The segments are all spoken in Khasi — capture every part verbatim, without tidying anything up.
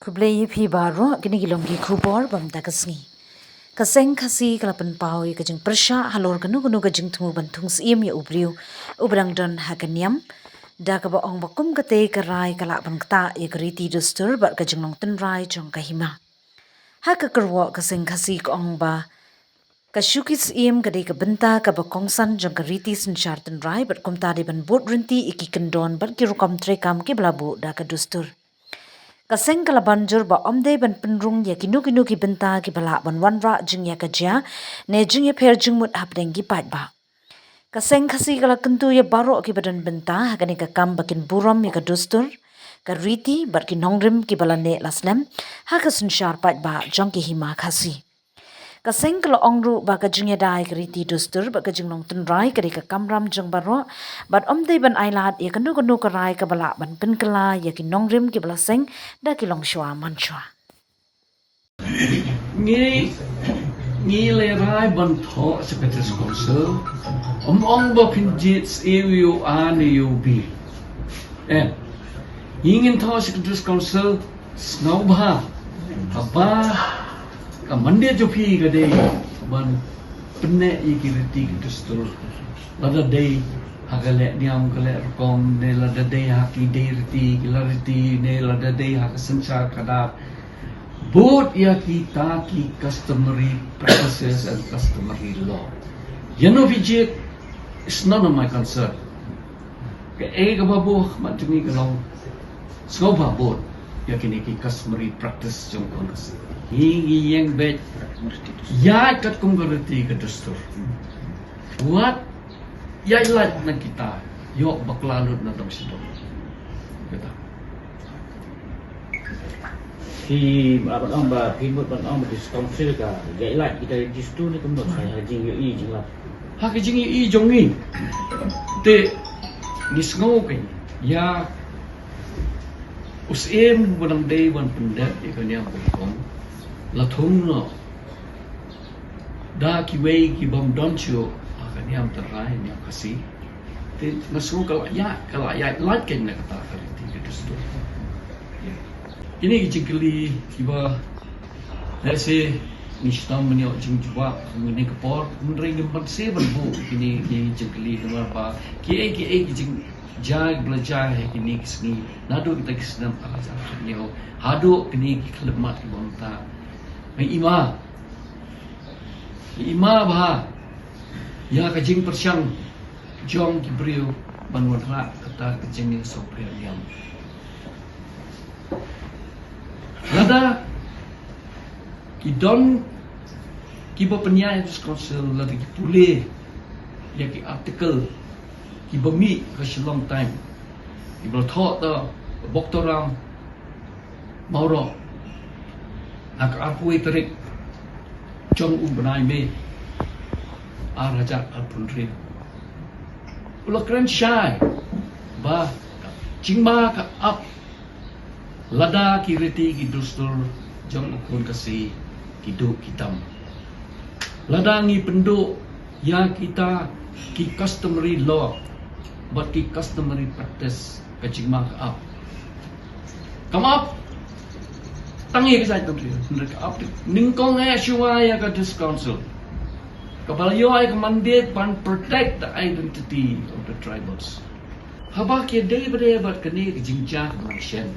Khublei ïa phi baroh, kine ki long ki khubor ba mynta ka sngi. Ka seng Khasi ka la pynpaw ïa ka jingpyrshah halor kano kano ka jingthmu ban thung syiem ïa u briew uba dang don ha ka niam, da kaba ong ba kum katei ka rai ka lah ban ktah ïa ka riti dustur bad ka jinglong tynrai jong ka hima. Ha ka kyrwoh ka seng Khasi ka ong ba ka shuki syiem ka dei ka bynta kaba kongsan jong ka riti synshar tynrai bad kumta dei ban bud ryntih ïa ki kyndon bad ki rukom treikam kiba la buh da ka dustur. Ka seng ka la ban jur ba ym dei ban pynrung ïa kino kino ki bynta kiba lah ban wanrah jingïakajia ne jingïapher jingmut hapdeng ki paidbah. Ka seng Khasi ka la kyntu ïa baroh kiba don bynta ha kane ka kam ba kin burom ïa ka dustur, ka riti bad ki nongrim kiba la neh la slem ha ka synshar paidbah jong ki hima Khasi. Ka seng ka la ong ruh ba ka jingïada ïa ka riti dustur bad ka jinglong tynrai ka dei ka kamram jong baroh bad ym dei ban ailad ïa kano kano ka rai kaba lah ban pynkylla ïa ki nongrim kiba la seng da ki longshuwa manshwa. Ngi, ngi lehraiñ ban thoh sha ka District Council. Ym ong ba phin jied sha U A ne U B. Eh, ngi ngin thoh sha ka District Council, sngewbha. Haba ka mandate jong phi ka dei ban pynneh ïa ki riti ki dustur. Lada dei ha ka leh niam ka leh rukom, ne lada dei ha ki dei riti ki la riti, ne lada dei ha ka synshar khadar. Bud ïa kita ki customary practices and customary law. Ïa no phi jied, it's none of my concern. Kaei kaba buh ha khmat jong ngi ka long, sngewbha bud ïa kine ki customary practice jong u khun Khasi. Ngi, ngi ïeng beit ïaid katkum ka riti ka dustur. Wat ïaid lait na kita, ïoh bakla lut na dong sha dong. Kata. Phi, ah, ban ong ba, phi mut ban ong ba District Council ka ïaid lait kita, register ne kumno, ha ka jingïohi jinglap. Ha ka jingïohi jong ngi, te ngi sngew kein ïa u syiem uba dang dei ban pyndep ïa ka niam ka rukom, la thung noh da kiwei ki bym don shuh ha ka niam tynrai niam Khasi. Te nga sngew ka la ïaid, ka la ïaid lait kein na kata ka riti ka dustur. Kine ki jingkylli kiba lehse ngi shitom ban ïoh jingjubab ha kane ka por, hynrei ngim banse ban buh kine ki jingkylli namar ba kiei kiei ki jingjia kiba la jia ha kine ki sngi, naduh kita ki snem ar hajar khathynñiew haduh kine ki khyllipmat kiba mynta. Ngi ïma, ngi ïma bha ïa ka jingpyrshang jong ki briew ban wanrah kata ka jingïasngewpher niam. Lada ki don kiba pynïaid ha District Council, lada ki pule ïa ki article kiba mih ha ka Shillong Times, kiba la thoh da Boktoram Mawroh ha ka arphew wei tarik jong u bnai May ar hajar arphew hynriew. U la kren shai ba ka jingma ka ap lada ki riti ki dustur jong u khun Khasi ki duh ki tam. Lada ngi pynduh ïa kita ki customary law bad ki customary practice, ka jingma ka ap. Kam ap tang ïa ka jaitbynriew, hynrei ka ap nyngkong eh shuwa ïa ka District Council kaba la ïoh ïa ka mandate ban protect the identity of the tribals. Haba ki dei bad, dei bad kane ka jingjia kaba nang shen,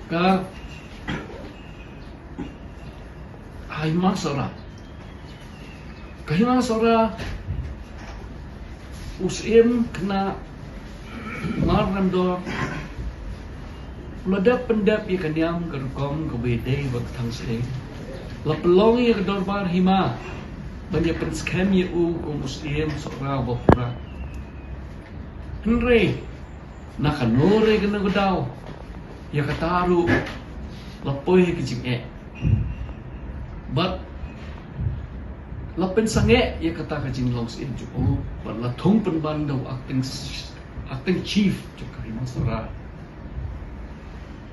ka Hima Sohra. Ka Hima Sohra, u Syiem Khynnah Marremdor, u la dep pyndep ïa ka niam ka rukom kaba ïadei bad ka thang syiem. La pynlong ïa ka dorbar hima ban ïa pynskhem ïa u kum u Syiem Sohra uba pura. Hynrei na kano re kano ka daw, ïa kata ruh la poi ha ka jingeh. Bad la pynsangeh ïa kata ka jinglong syiem jong u, bad la thung pynban da u acting, acting chief jong ka Hima Sohra.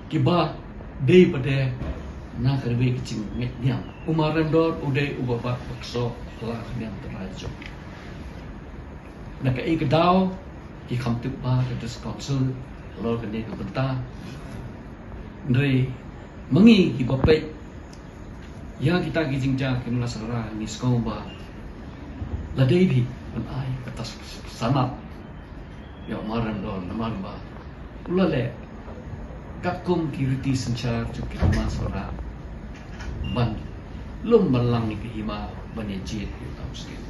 Kiba dei bad dei na ka dei ka jingngeit niam. U Marremdor u dei uba bat bakso la ka niam tynrai jong. Na kaei ka daw ki kham tip ba ka District Council halor kane ka bynta. Hynrei ma ngi kiba peit ïa kita ki jingjia ki Mawlasahra ngi sngew ba la dei bha ban ai kata sanad ïa u Maryndon namar ba u la leh katkum ki riti synshar jong ki Mawlasahra ban lum ban lang ïa ka hima ban ïa jied ïa uta u state.